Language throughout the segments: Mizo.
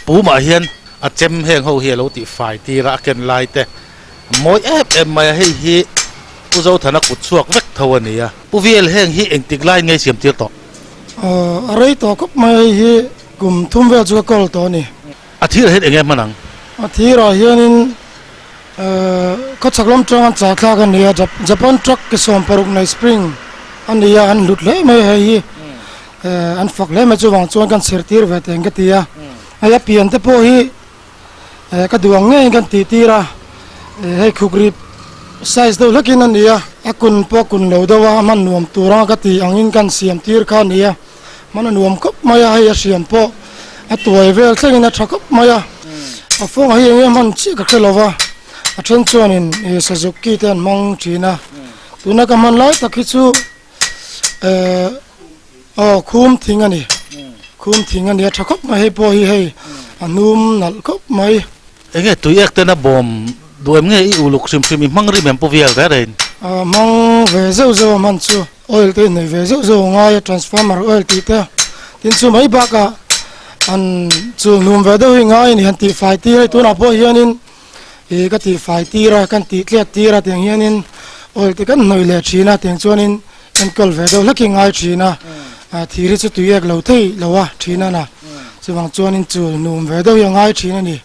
Pumah hian a chem heng ho hi a lo tih fai tir a, a ken lai te mawi em em mai a, hei hi Pu Zothana kut chhuak vek tho a ni a. Pu Vial heng hi engtik laiin nge i siam tir tawh? Aw, a rei tawh khawp mai, hei hi kum thum vel chu ka kawl tawh a ni. A thirah hian eng nge hman ang? A thirah hianin khawchhak lam tang an chah thlak a ni a, Japan truck ke 60 nei spring a ni a, an hlut hle mai hei hi. An fak hle mai chuvang chuan kan chhirtir ve teng ka ti a, hei a pian te pawh hi ka duh ang ngeiin kan tih tir a, hei khukrip size deuh hlekin a ni a, a kun pawh a kun lo deuh a, a hman nuam tur anga ka tih angin kan siam tir kha a ni a, hman a nuam khawp mai a, hei a hriam pawh a tuai vel thlengin a tha khawp mai a, a fawngah hi eng nge hman chiah ka hre lo va, a then chuanin Suzuki te an hmang thin a, tuna ka hman lai tak hi chu. Eh aw khum thing a ni khum thing a ni a tha khawp mai hei pawh hi hei a hnum nalh khawp mai. Enge tui ek ten a bawm duh em nge i uluk hrim hrim i hmang rim em pu vial reh reh in. A hmang ve zeuh zeuh a hman chu oil te inneih ve zeuh zeuh a ngai a transformer oil tih te tin chu mai bakah an chu hnum ve deuh hi ngai a ni han tihfai tir hei tunah pawh hianin Ih ka tihfai tir a, kan tih tliat tir a tiang hianin oil te kan hnawih leh thin a tiang chuanin enkawl ve deuh hlek hi ngai thin a, thir hi chu tui ek lo thei lo a thin a na, chuvang chuanin chul num ve deuh hi a ngai thin a ni.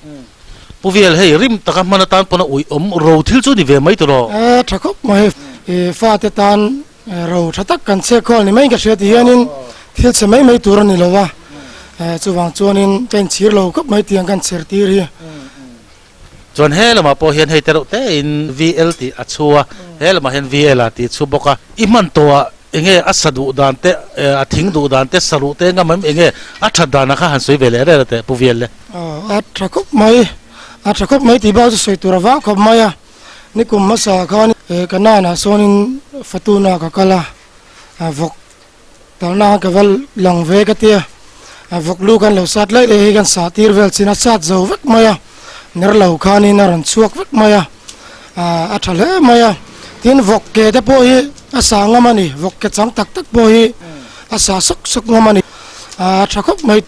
Pu Vial hei rim taka hman atan pawn a uih awm ro thil chu ni ve mai tawh rawh. E tha khawp mai, ih fate tan Ro tha tak kan chhek khawl ni mai ka hria ti hianin thil chhe mai mai tur a ni lo a, chuvang chuanin ka inchhir lo khawp mai tiang kan chher tir hi. Chuan he lamah pawh hian hei te reuh tein VL tih a chhu a, he lamah hian VL a tih a chhu bawk a. I hman tawhah enge a sa duh dan te, a thing duh dan te, sa ruh te engam em enge a that danah kha han sawi ve leh rel a teh Pu VL le. A tha khawp mai, a tha khawp mai tih bak chu sawi tur a vang khawp mai a. Nikum hmasa khan ka nanah sawnin Fatuna ka kal a, vawk talna ka va lang ve ka tia, vawk lu kan lo sat laih laih hi kan sah tir vel chin a sat zo vek mai a, ner lo khanin a rawn chhuak vek mai a, a tha hle mai a, tin vawk ke te pawh hi a sah ngam a ni, vawk ke chang tak tak pawh hi a sah sawk sawk ngam a ni, a tha khawp mai.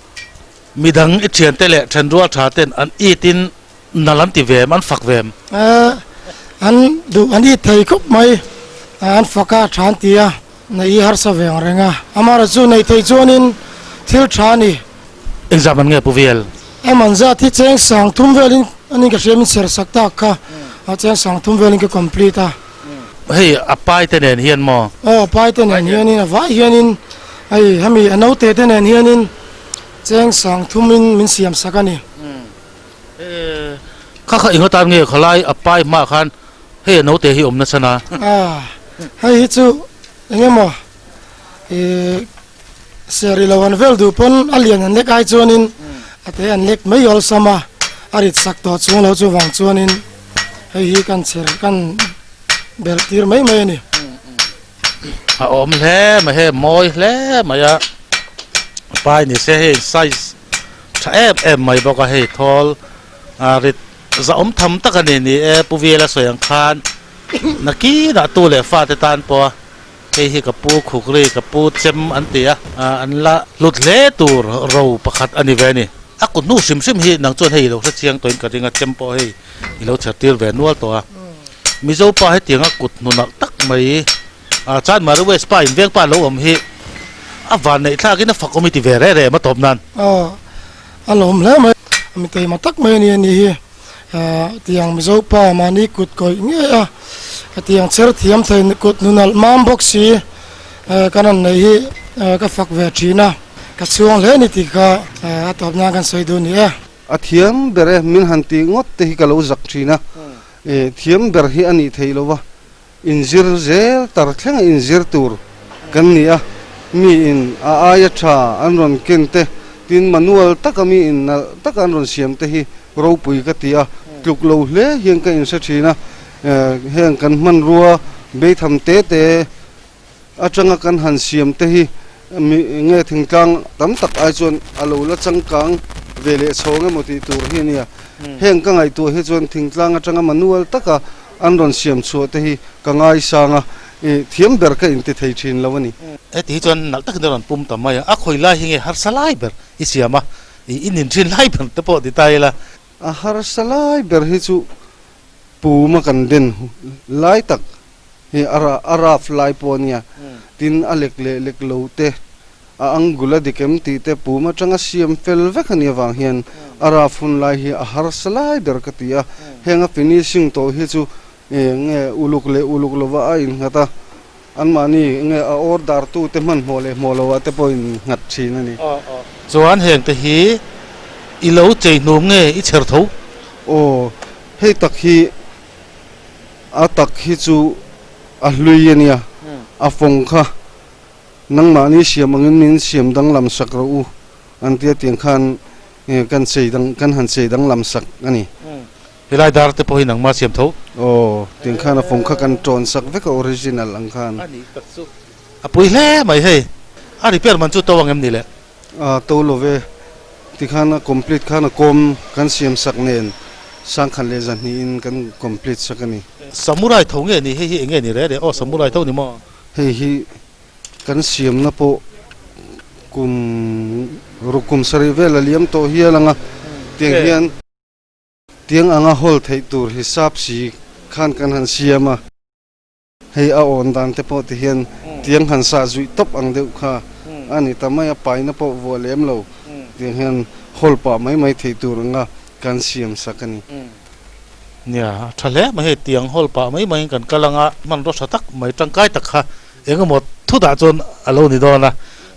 Midang i thiante leh thenrual tha ten an it in Nal an ti ve em? An fak ve em? An duh an it thei khawp mai. An fak a, tha an ti a, neih hi harsa ve ang reng a. Amaherawhchu chu neih theih chuanin thil tha a ni. Engzah man nge Pu Vial? A man zat hi cheng sang thum velin a ni ka hria min ser sak tak kha. A cheng sang thum velin ka complete a. Hei a pai te nen hian maw? Aw a pai te nen hianin a vai hianin hei hemi a naute te nen hianin cheng sang thumin min siam sak a ni. Kha kha eng atan nge khalai a pai hmaah khan hei a naute hi awm nasa na? A, hei hi chu eng emaw ih seri lo an vel duh pawn a lian an lek ai chuanin a te an lek mai awlsam a, a rit sak tawh chung lo chuvang chuanin hei hi kan chher kan belh tir mai mai a ni. A awm hle mai hei mawi hle mai a, a pai ni se hei size Tha em em mai bawk a hei thawl a rit zahawm tham tak a ni ni e Pu Viela sawi ang khan nakinah tu leh fate tan pawh a hei hi ka pu Khukri ka pu Chem an ti a an la hlut hle tur ro pakhat a ni ve a ni. A kut hnu hrim hrim hi nang chuan hei i lo hre chiang tawhin ka ring a Chem pawh hei i lo chher tir ve nual tawh a Mizo pa hetianga kut hnu nalh tak mai A Chanmari West pa in veng pa lo awm hi a van neih thlak in a fak awm i ti ve reh reh em a tawp nan. Aw a lawm hle mai a mi teima tak mai a ni a ni hi tiang Mizo pa mahni kut kawih ngei a tiang chher thiam thei kut nunalh mam bawk si kan han neih hi ka fak ve thin a ka chhuang hle a ni tih kha a tawp nan kan sawi duh a ni e. A thiam ber e min han tih ngawt te hi ka lo zak thin a, thiam ber hi a nih theih lo va. Inzir zel tar thlenga inzir tur kan ni a, mi in a aia tha an rawn ken te, tin manual taka mi in nalh taka an rawn siam te hi ropui ka ti a, tluk lo hle hian ka inhre thin a, heng kan hmanrua beitham te te atanga kan han siam te hi mi nge thingtlang tam tak ai chuan a lo la changkang ve leh chhawng emaw tih tur hi a nia. Heng ka ngaihtuah hi chuan thingtlang atanga manual taka an rawn siam chhuah te hi ka ngaisang a, i thiam ber ka inti thei thin lo a ni. Heti hi chuan nalh takin a rawn pum ta mai a, a khawi lai hi nge harsa lai ber i siam a, I in thin lai ber te pawh ti ta ila. A harsa lai ber hi chu puma kan den lai tak hi a rough lai pawh a nia. Tin, a lek leh lek lo te, a angle a dik em tih te pum atanga siam fel vek a nih avang hian a rough hun lai hi a harsa lai ber ka ti a. Heng a finishing tawh hi chu nge uluk leh uluk lova a innghat a. Anmahni nge a order tu te hmanhmawh leh hmawh lo ah te pawh in nghat thin a ni. Chuan heng te hi i lo chei hnum nge i chher tho? Aw, hei tak hi a tak hi chu a hlui a nia, a fawng kha nangmahni siam angin min siam danglam sak rawh u an tia tiang khan kan chei dang kan han chei danglam sak a ni. Helai dar te pawh hi nangmah siam tho. Aw, tiang khan a fawng kha kan tawn sak vek a original ang khan. A nih tak chu a pui hle mai hei. A repair man chu to ang em ni le? A to lo ve. Tikhan a complete khan a kawm kan siam sak nen sangkhat leh zahnih in kan complete sak a ni. Samurai tho nge ni? Hei hi eng nge ni re re? Aw samurai tho ni maw? Hei hi kan siamna pawh kum ruk kum sarih vel a liam tawh hial ang a, tiang hian. Tiang anga hawl theih tur hi sap si khan kan han siam a, hei a awn dan te pawh ti hian tiang han sah zuih tawp ang deuh kha a ni ta mai a, paina pawh vuah lem lo tiang hian hawl pah mai mai theih tur anga kan siam sak a ni. Nia, a tha hle mai hei tiang hawl pah mai maiin kan kal anga hmanraw tha tak mai tangkai tak kha eng emaw thutah chuan a lo ni dawn a,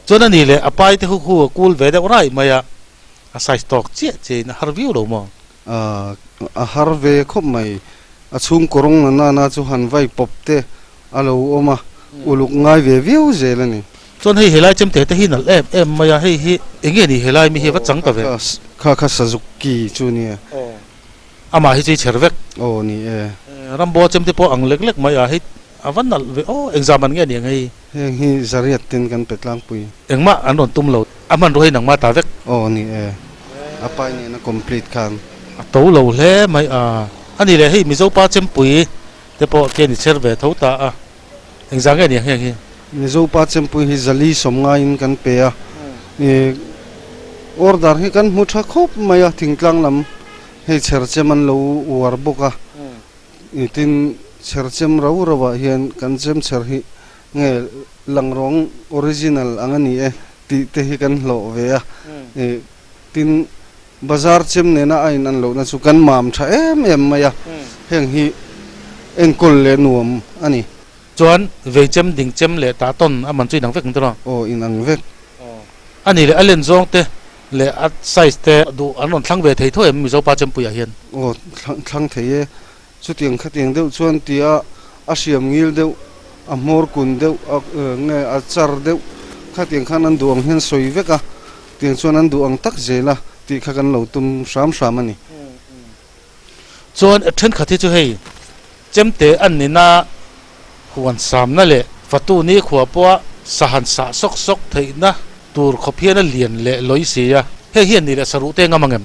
chuan a ni leh a pai te hu hu a kul ve deuh raih mai a. A size tawk chiah chiah in a har viau lo maw? A har ve khawp mai. A chhung kawrawng na nana chu han vai pawp te a lo awm a, uluk ngai ve viau zel a ni. Chuan hei helai chemte te hi nalh em em mai a, hei hi eng nge ni helai mi hi a va chang ta ve? Kha kha Suzuki chu nia. Amah hi chu i chher vek. Aw ni e. Rambo chemte pawh ang lek lek mai a, hei a va nalh ve aw, engzam an nge ni ang hei? Heng hi zariat ten kan pe tlangpui. Engmah an rawn tum lo. A hmanrua hi nangmah ta vek. Aw ni e. A pai nena complete khan. A to lo hle mai a. A ni leh hei Mizo pa chempui te pawh ke ni chher ve tho ta a. Engzah nge ni ang heng hi? Mizo pa chempui hi zali sawm ngaiin kan pe a. Order hi kan hmu tha khawp mai a thingtlang lam hei chher chem an lo uar bawk a. Tin, chherchem rau rauah hian kan chemchher hi nge langrawng original ang a ni e tih te hi kan hlawh ve a. Tin, bazar chem nena a inan lohna chu kan mam tha em em mai a, heng hi enkawl leh nuam a ni. Chuan, vei chem, ding chem leh tah tawn a man chu inang vek ang tiraw? Aw, inang vek. A nih leh a len zawng te leh a size te duh an rawn thlang ve thei tho em Mizo pa Chempuiah hian? Aw, thlang thei e. Chutiang khatiang deuh chuan tia a hriam ngil deuh, a hmawr kun deuh, a nge a char deuh khatiang khan an duh ang hian sawi vek a, tiang chuan an duh ang tak zel a tih kha kan lo tum hram hram a ni. Chuan thenkhat hi chu hei Chemte an nina huan samna leh fatu ni khua pawha sa han sah sawk sawk theihna tur khawp hian a lian leh lawi si a, hei hian ni leh saruh te ngam ang em?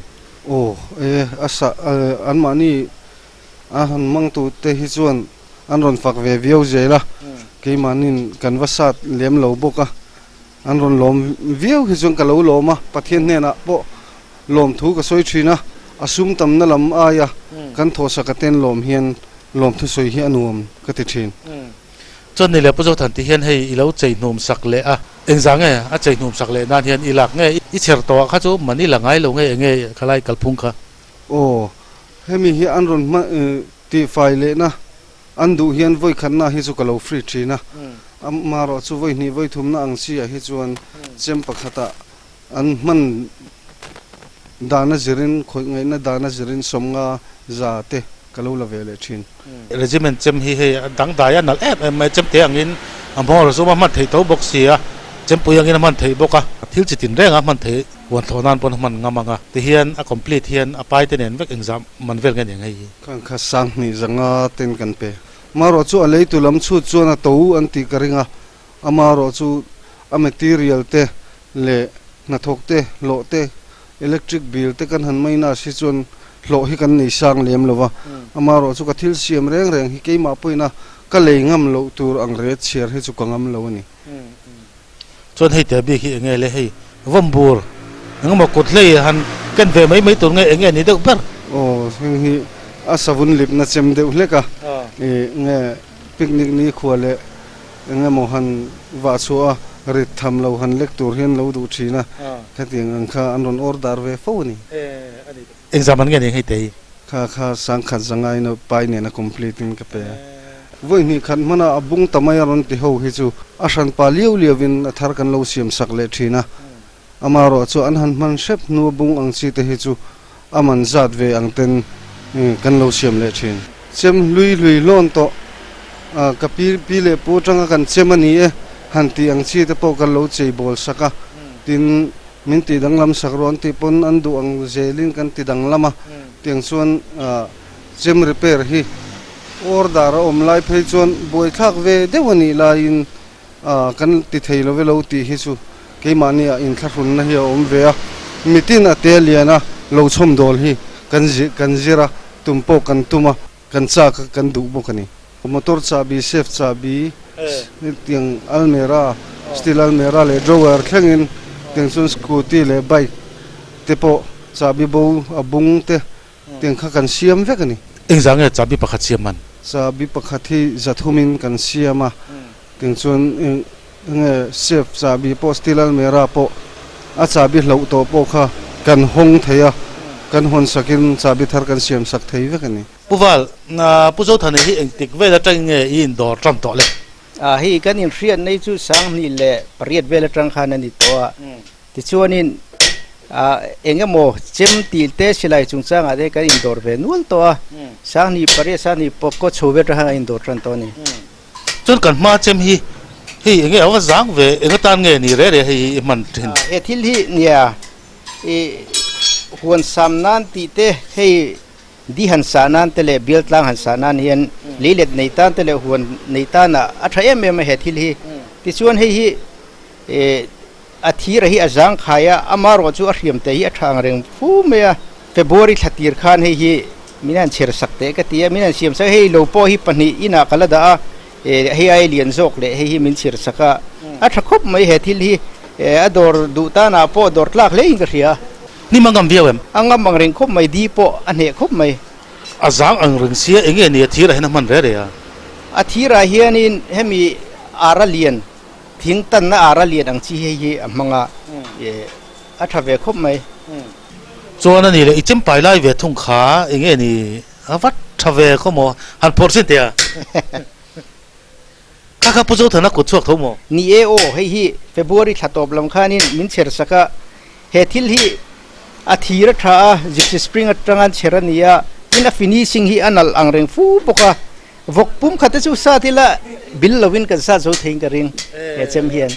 Aw e, a sa anmahni a han hmangtu te hi chuan an rawn fak ve viau zel a, keimahnin kan va sat lem lo bawk a, an rawn lawm viau hi chuan ka lo lawm a, Pathian hnenah pawh Lawmthu ka sawi thin a, a sum tamna lam aia kan thawhsaka ten lawm hian lawmthu sawi hi a nuam ka ti thin. Chuan ni leh Pu Zothan ti hian hei i lo chei hnum sak leh a, engzah nge a chei hnum sak leh nan hian i lak nge i chher tawh ah kha chu mani la ngai lo nge enge khalai kalphung kha? Aw, hemi hi an rawn hma tihfai lehna an duh hian vawi khatna hi chu ka lo free thin a, amaherawh chu vawi hnih vawi thumna ang chi ah hi chuan chem pakhatah An hman dana zirin, khawih ngaihna dana zirin sawmnga za te ka lo la ve leh thin. Regiment chem hi hei a dangdai a nalh em em mai, chemte angin a hmawr zum a hman theih tho bawk si a, chempui angin a hman theih bawk a, thil chi tin reng a hman theih, huan thlawh nan pawn a hman ngam ang a, tihian a complete hian a pai te nen vek engzah man vel nge ni ang hei hi. Khang kha sanghnih zanga ten kan pe. Marawh chu a leitu lam chhut chuan a to an tih ka ring a, Amaherawh chu a material te leh hnathawk te, hlawh te, electric bill te kan han minus hi chuan hlawh hi kan nei sang lem lo va. Amaherawh chu ka thil siam reng reng hi keimah pawhin a ka lei ngam loh tur ang ret chhiar hi chu ka ngam lo a ni. Chuan hei te bik hi enge le hei vawmbur Engemaw kut hlei han ken ve mai mai tur nge eng nge ni deuh ber? Aw, heng hi a savun lipna chem deuh hlek a, ih nge picnic ni khua leh engemaw han vah chhuah a, rit tham lo han lek tur hian lo duh thin a, khatiang ang kha an rawn order ve fo a ni. Engzam an nge ni hei te hi? Kha kha sangkhat zangaina pai nena complete in ka pe a. Vawi hnih khat hmana a bung ta mai a rawn ti ho hi chu a hranpa liau liau in a thar kan lo siam sak leh thin a. Amaherawh chu an han hman hrep hnu a bung ang chi te hi chu a man zat ve ang ten kan lo siam leh thin. Chem hlui hlui hlawn tawh a, ka pi pi leh pu atanga kan chem a ni e han tih ang chi te pawh kan lo chei bawl sak a, tin min tih danglam sak rawh an tih pawn an duh ang zelin kan ti danglam a, tiang chuan chem repair hi order a awm lai phei chuan buaithlak ve deuh a nih laiin Kan ti thei lo velo tih hi chu keimahni ah inthlahrunna hi a awm ve a, mitin a te lian a lo chhawm dawl hi kan kan zir a, tum pawh kan tum a, kan chak a, kan duh bawk a ni. Motor chahbi, safe chahbi, tiang almera, steel almera leh drawer thlengin tiang chuan scooty leh bike te pawh chahbi bo a bung te Tiang kha kan siam vek a ni. Engzah nge chahbi pakhat siam man? Chahbi pakhat hi zathumin kan siam a, tiang chuan eng nge safe chahbi pawh steel almera pawh a chahbi hloh tawh pawh kha kan hawng thei a, kan hawn sakin chahbi thar kan siam sak thei vek a ni. Pu Val, Pu Zothana hi engtik vel atangin nge i indawr tan tawh le? Hei kan inhriat nei chu 2008 vel atang khan a ni tawh a, Tichuanin eng emaw chem tih te silai chungchangah te kan indawr ve nual tawh a, 2008 2009 kaw chho vel atang khan kan indawr tan tawh a ni. Chuan kan hma chem hi hei eng nge a va zang ve, eng atan nge ni reh reh hei hi i hman thin? He thil hi nia i huan sam nan tih te hei di han sah nan te leh bial tlang han sah nan hian leilet nei tan te leh huan nei tanah a tha em em a he thil hi. Tichuan hei hi A thira hi a zang khai a, amarawh chu a hriam te hi a tha ang reng fu mai a. February thla tir khan hei hi min han chher sak teh ka ti a, min han siam sak a, hei lo pawh hi pahnih inah ka la dah a, hei ai lian zawk leh hei hi min chher sak a, a tha khawp mai he thil hi, a dawr duh tanah pawh dawr tlak hle in ka hria. Hnim a ngam viau em? A ngam ang reng khawp mai, di pawh a hneh khawp mai. A zang ang reng sia eng nge ni a thirah hian a hman re re a? A thirah hianin hemi ara lian Thing tanna ara lian ang chi hei hi a hmang a, a tha ve khawp mai. Chuan a ni le, i chempai lai ve thung kha eng nge ni a vat tha ve khaw maw? Han phawrh sin teh a. Kha kha Pu Zothana kut chhuak tho maw? Ni e aw, hei hi February thla tawp lam khanin min chher sak a, he thil hi a thir a tha a, Gypsy Spring atanga an chher a ni a, tin a finishing hi a nalh ang reng fu bawk a, Vawk pum khat te chu sat ila bil lovin kan sat zo theiin ka ring he chem hian.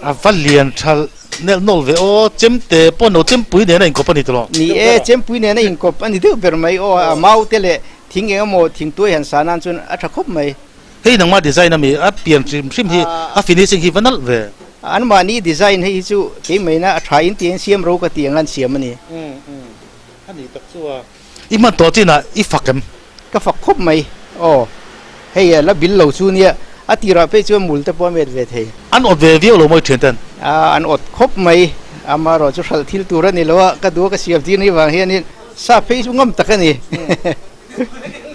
A va lian tha nelh nawlh ve aw, chemte pawh no chempui nen a inkawp a ni tawh. Ni e, chempui nen a inkawp a ni deuh ber mai aw, a mau te leh thing eng emaw thingtuai han sa nan chuan a tha khawp mai. Hei nangmah design a mi a pian hrim hrim hi a finishing hi va nalh ve. Anmahni design hei hi chu keimaina a tha in tiin siam ro ka tih ang an siam a ni. A ni tak chu a. I hman tawh chinah i fak em? Ka fak khawp mai. Aw, hei a la bil lo chu nia, a tirah phei chuan mul te pawh a met ve thei. An awt ve viau lo mawi thian ten? A, an awt khawp mai. Amaherawh chu hralh thil tur a ni lo a, ka duh a ka siam tir ni vang hianin sa phei chu ngam tak a ni.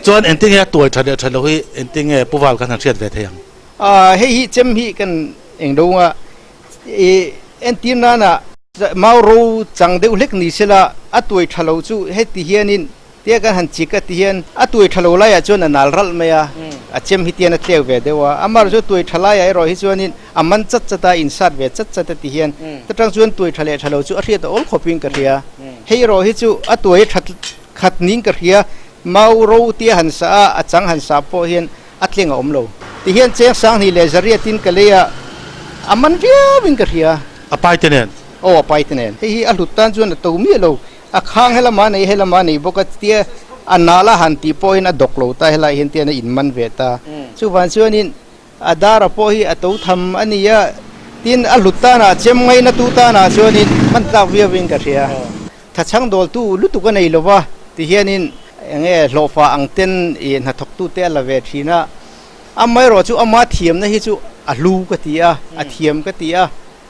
Chuan engtinge a tuai that leh that loh hi engtinge Pu Val kan han hriat ve thei ang? A, hei hi chem hi kan eng lo nga, i entir nana mau ro chang deuh hlek ni sela a tuai tha lo chu heti hianin tia kan han chik a ti hian a tuai tha lo laiah chuan a nal ralh mai a, a chem hi tian a tleu ve deuh a, amah chu tuai tha laiah erawh hi chuanin a man chat chat a, insat ve chat chat a ti hian ta tang chuan tuai tha leh tha lo chu a hriat a awl khawpin ka hria, hei erawh hi chu a tuai that khat ning ka hria, mau ro tia han sah a, a chang han sah pawh hian a tleng a awm lo. Ti hian cheng 2000 leh 800 in ka lei a, a man viau in ka hria. A pai te nen? Aw, a pai te nen. Hei hi a hlut tan chuan a to miah lo. A khang helama nei helama nei bawk a, tia a nal a han tih pawhin a dawk lo ta helai hian tian a in man ve ta. Chuvang chuanin a dara pawh hi a to tham a ni a, tin a hlut tanah chem ngaina tu tanah chuanin hman tlak viau in ka hria. Thachhang dawltu lutuk a nei lo va, ti hianin eng nge hlawhfa ang ten i hnathawktute a la ve thin a, amaherawh chu ama thiamna hi chu a hlu ka ti a, a thiam ka ti a.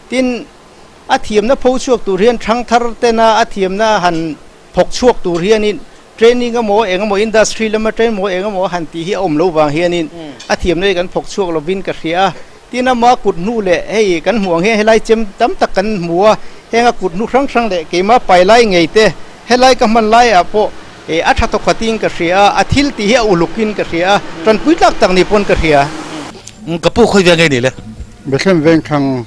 Tin, A thiamna pho chhuak tur hian thangthar tena a thiamna han thawk chhuak tur hianin training emaw eng emaw industry lama train emaw eng emaw han tih hi a awm lo vang hianin a thiamna hi kan thawk chhuak lovin ka hria a. Tin ama kut hnu leh hei kan hmuh ang hian helai chem tam tak kan hmu a, heng a kut hnu hrang hrang leh keimah pai lai ngei te helai ka hman laiah pawh a tha thawk khatin ka hria a, a thil tih hi a ulukin ka hria a, tanpui tlak tak ni pawn ka hria. Ka pu khawi ve ngei ni le? Bethlehem Vengthlang.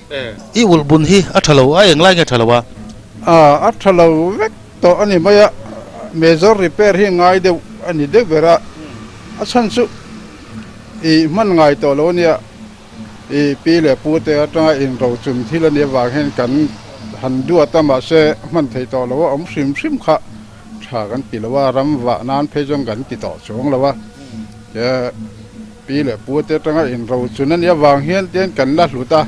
I ulh bun hi a tha lo a, englai nge tha lo a? A tha lo vek tawh a ni mai a, major repair hi ngai deuh a ni deuh ber a, a chhan chu i hman ngai tawh lo a nia, i pi leh pu te atanga inrochun thil a nih avang hian kan han duat a, mahse hman theih tawh lo a awm hrim hrim kha tha kan ti lo a, ram vah nan phei chuan kan ti tawh chuang lo a. Pi leh pu te atanga inrochun a nih avang hian tian kan la hlut a,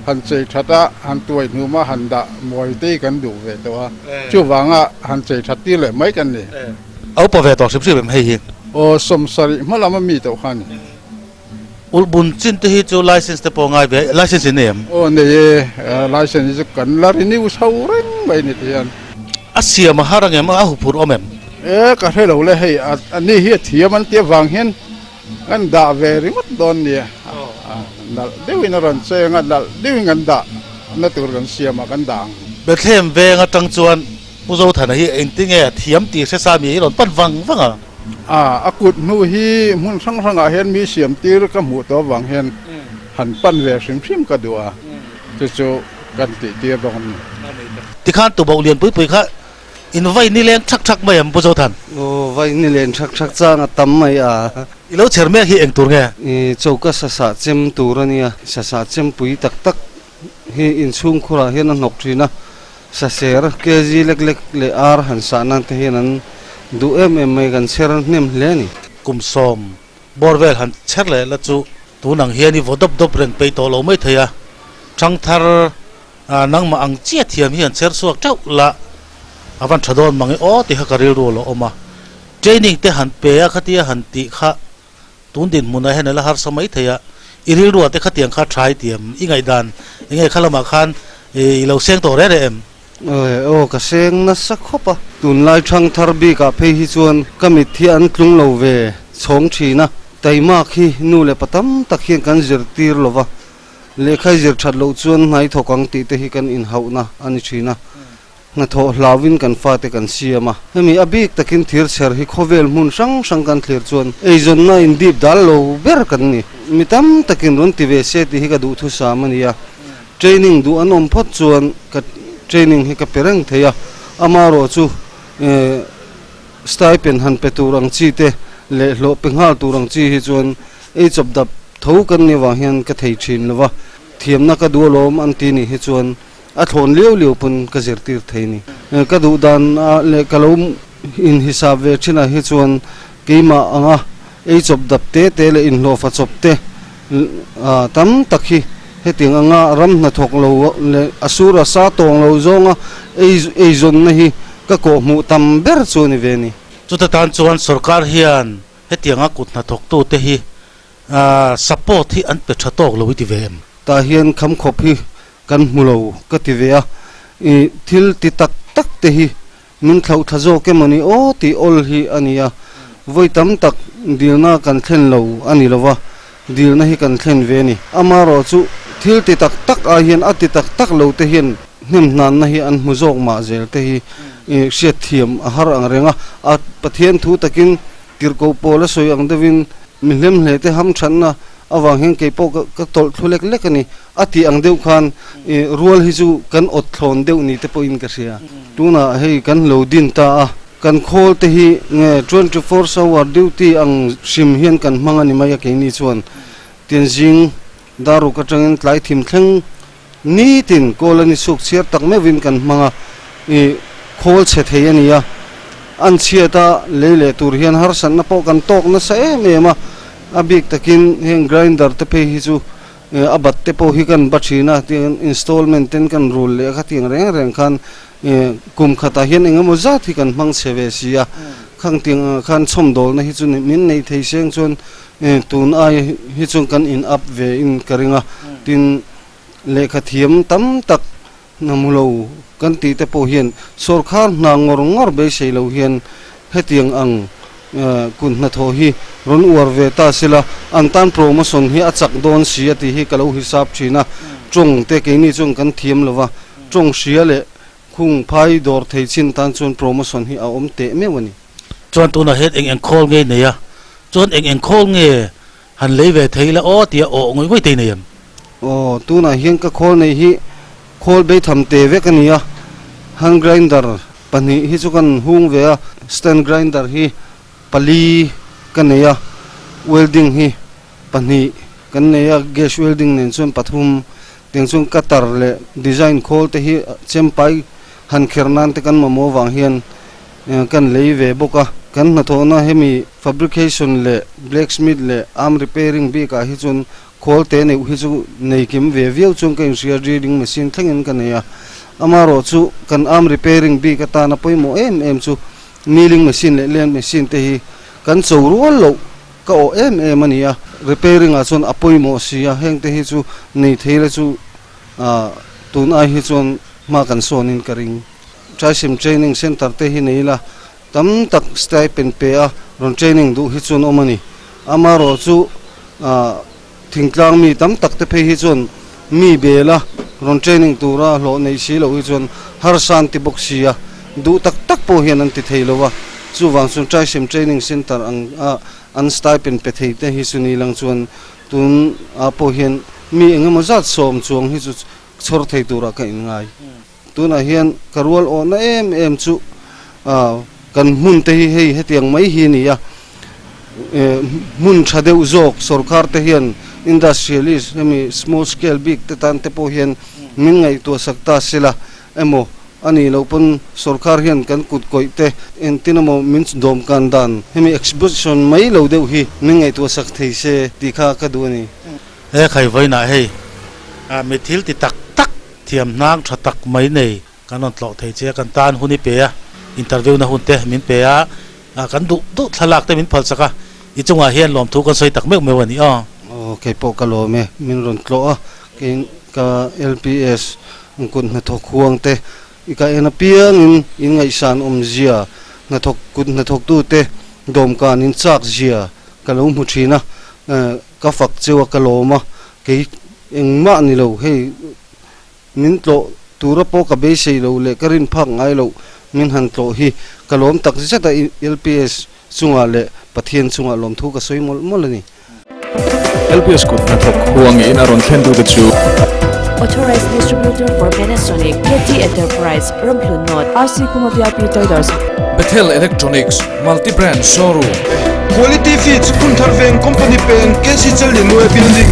han chei that a, han tuai hnuma han dah muai te hi kan duh ve tawh a, chuvanga han chei that tir leh mai kan ni. A upa ve tawh hrim hrim em hei hi? Aw, 70 hma lama mi tawh kha a ni. Ulhbun chin te hi chu license te pawh ngai ve, license in nei em? Aw nei e, license hi chu kan la renew chho reng mai ni ti hian. A siam a har angem, a huphurh awm em? E, ka hre lo le hei, a ni hi a thiam an tih avang hian Kan dah ve ringawt dawn nia, nalh deuhin a rawn cheng a, nalh deuhin kan dah na tur kan siam a, kan dah ang. Bethlehem veng atang chuan Pu Zothana hi engtinge a thiam tih hre sa mi hi rawn pan vang vang a. A, a kut hnu hi hmun hrang hrangah hian mi siam tir ka hmuh tawh avang hian han pan ve hrim hrim ka duh a, chu chu kan tih tir dawn a ni. Tikhan tuboh lianpui pui kha In vai nileng thak thak mai em Pu Zothan? Aw, vai nileng thak thak chang a tam mai a. I lo chher mek hi eng tur nge? I choka sasah chem tur a nia. Sasah chem pui tak tak hi inchhung khurah hian a hnawk thin a. Saser, kg lek lek leh ar han sah nan te hian an duh em em mai, kan chher hnem hle a ni. Kum sawm bawr vel han chher leh la chu tun ang hian i vaw dawp dawp reng peih tawh lo mai thei a. Thangthar Nangmah ang chiah thiam hi an chher chhuak teuh la, a van tha dawn mang e aw tih kha ka rilru a lo awm a. Training te han pe a khatia han tih kha tun dinhmunah hian a la harsa mai thei a, i rilruah te khatiang kha tha i ti em? I ngaihdan eng nge kha lamah khan i lo seng tawh reh reh em? Aw ka seng nasa khawp a, tunlai thangthar bikah phei hi chuan ka mit hi an tlung lo ve chhawng thin a, taimak hi nu leh pa tam tak hian kan zirtir lo va, Lehkha zir that loh chuan hnai thawk ang tih te hi kan inhauhna a ni thin a, hnathawh hlauhin kan fate kan siam a. Hemi a bik takin thir chher hi khawvel hmun hrang hrang kan thlir chuan eizawnna indip dal lo ber kan ni. Mi tam takin rawn ti ve se tih hi ka duhthusam a ni a, training duh an awm phawt chuan ka training hi ka pe reng thei a, amaherawh chu stipend han pe tur ang chi te leh hlawh pe nghal tur ang chi hi chuan ei chawp dap Tho kan nih avang hian ka thei thin lo va, thiamna ka duh alawm an ti nih hi chuan a thlawn liau liau pawn ka zirtir thei ni. Ka duh dan ah leh ka lo inhisap ve thinah hi chuan keimah anga ei chawp dap te te leh inhlawhfa chawp te tam tak hi hetiang anga ram hnathawk lo leh a sur a sa tawng lo zawnga ei eizawnna hi ka kawhhmuh tam ber chu a ni ve ni. Chuta tan chuan sorkar hian Hetianga kut hnathawktute hi support hi an pe tha tawk lo i ti ve em? Tah hian khamkhawp hi kan hmu lo ka ti ve a, i thil ti tak tak te hi min thlauh thla zawk emaw ni aw tih awl hi a ni a, vawi tam tak dilna kan thlen lo a ni lo va, dilna hi kan thlen ve a ni. Amaherawhchu thil ti tak tak ai hian a ti tak tak lo te hian hnemhnanna hi an hmu zawk mah zel te hi hriatthiam a har ang reng a, a Pathian thu takin Tirhkoh pawl a sawi ang deuhin mi hlemhle te hamthatna avang hian kei pawh ka tawlh thlu lek lek a ni. A tih ang deuh khan rual hi chu kan awt thlawn deuh ni te pawhin ka hria. Tunah hei kan lo din ta a, kan khawl te hi nge 24 hour duty ang hrim hian kan hmang a ni mai a keini chuan Tianzing daruk atangin tlai thim thleng Nitin kawl a ni suk chhiar tak meuhin kan hmang a, i khawl chhe thei a ni a, an chhiat a lei leh tur hian harsatna pawh kan tawk nasa em em a, a bik takin heng grinder te phei hi chu a bat te pawh hi kan ba thin a, tiang installment ten kan rul leh a khatiang reng reng khan kum khatah hian eng emaw zat hi kan hmang chhe ve si a, khang tiang ang khan chhawmdawlna hi chu min nei thei seng chuan tun ai hi chuan kan in up ve in ka ring a, tin. Lehkha thiam tam tak Hna hmu lo kan tih te pawh hian sawrkhar hna ngawr ngawr beisei lo hian hetiang ang kut hnathawh hi rawn uar ve ta sela an tan promotion hi a chak dawn si a tih hi ka lo hisap thin a. Tawng te keini chuan kan thiam lo va, tawng hria leh khung phai dawr thei chin tan chuan promotion hi a awm teh meuh a ni. Chuan tunah hian eng eng khawl nge nei a, chuan eng eng khawl nge Han lei ve thei la aw tia aw ngawih ngawih te nei em? Aw, tunah hian ka khawl nei hi khawl beitham te vek a ni a, hand grinder pahnih hi chu kan hung ve a, stand grinder hi pali ka nei a, welding hi pahnih kan nei a, gas welding nen chuan pathum, tiang chuan cutter leh design khawl te hi chempai han kher nan te kan mamawh vang hian Kan lei ve bawk a, kan hnathawhna hemi fabrication leh blacksmith leh arm repairing bikah hi chuan khawl te neuh hi chu nei kim ve viau chuan ka inhria drilling machine thlengin ka nei a. Amaherawh chu kan arm repairing bik atana pawimawh em em chu milling machine leh lathe machine te hi kan cho rual loh ka awh em em a ni a, repairing ah chuan a pawimawh si a, heng te hi chu nei thei la chu tun ai hi chuan hma kan sawnin ka ring. Traisim Training Centre te hi nei ila tam tak stipend pe a rawn training duh hi chuan awm a ni. Amaherawh chu thingtlang mi tam tak te phei hi chuan mi bela rawn training tura hlawh neih si loh hi chuan harsa an ti bawk si a, duh tak tak pawh hian an ti thei lo a. Chuvang chuan Traisim Training Centre ang a an stipend pe thei te hi chu ni lang chuan tun ah pawh hian mi engemaw zat sawm chuang hi chu chhawr thei turah ka inngai. Tunah hian ka rual awhna em em chu kan hmun te hi hei hetiang mai hi a ni a, hmun tha deuh zawk sorkar te hian industrialist hemi small scale bik te tan te pawh hian min ngaihtuah sak ta sela emaw a nih loh pawn sorkar hian kan kut kawih te engtin emaw min dawmkan dan hemi exhibition mai lo deuh hi min ngaihtuah sak thei se tih kha ka duh a ni. He khaivawiinah hei mi thil ti tak tak Thiam hnang tha tak mai nei kan rawn tlawh thei che a, kan tan hun i pe a, interview na hun te min pe a, kan duh duh thlalak te min phal chak a, i chungah hian lawmthu kan sawi tak meuh meuh a ni aw. Aw kei pawh ka lawm e, min rawn tlawh a, kei ka LPS kut hnathawk huang te i ka en apiangin in ngaihsan awmzia hnathawk kut hnathawktu te dawmkan in chak zia ka lo hmu thin a, ka fak cheu a ka lawm a, kei engmah ni lo hei Min tlawh tura pawh ka beisei lo leh ka rin phak ngai loh min han tlawh hi ka lawm tak zet a, LPS chungah leh Pathian chungah lawmthu ka sawi mawlh mawlh a ni. LPS kut hnathawk huangin a rawn thlen tute chu. Authorized Distributor for Panasonic, KT Enterprise, Ramhlun North, RC Kuma VIP Traders. Bethel Electronics, Multi Brand Showroom. Quality Feeds, Phunthar Veng Company Peng, KC Challianue Building.